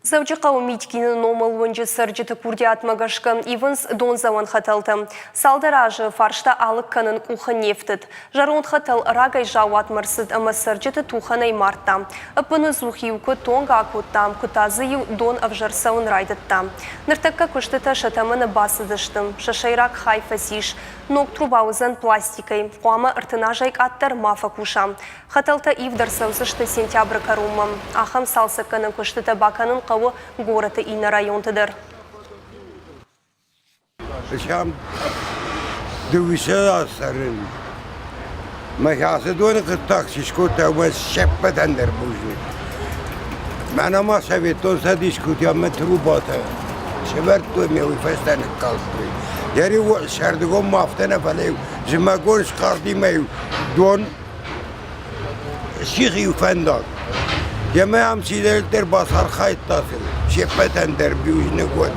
Дзӕуджыхъӕуы Митькины номыл уынджы цӕрджыты курдиатмӕ гӕсгӕ ивынц дондзӕуӕн хӕтӕлтӕ. Цалдӕр азы фарста алыг кӕнын къухы не фтыд. Зӕронд хӕтӕл рагӕй заууатмӕ рцыд ӕмӕ цӕрджыты тухӕнӕй мардта. Ӕппынӕдзух-иу куы тонг акодта, куы та дзы-иу дон ӕвзӕр цӕуын райдыдта. Ныртӕккӕ куыстытӕ сӕ тӕмӕны бацыдысты. Сӕ сӕйраг хай фӕцис. Ног труба уыдзӕн пластикӕй. Хъуамӕ 30 азӕй къаддӕр ма фӕкуса. Хӕтӕлтӕ ивд ӕрцӕудзысты сентябры кӕронмӕ. Ахӕм цалцӕггӕнӕн куыстытӕ бакӕнын хъӕуы горӕты иннӕ районты дӕр. Сӕм дыууиссӕдз цӕрын. Мӕхи ацы доны хъуыддаг чи скодта, уымӕн се ппӕтӕн дӕр бузныг. Мӕнӕ ма Советон Цӕдис куы уыди, ӕмӕ трубатӕ сӕвӕрдтой ме уый фӕстӕ ныккалдтой. Йӕ сӕрдыгон ма афтӕ нӕ, фӕлӕ-иу зымӕгон схъардимӕ-иу дон сих-иу фӕндаг. Емӕ ам чидӕриддӕр бацархайдта, се ппӕтӕн дӕр бузныг уӕд.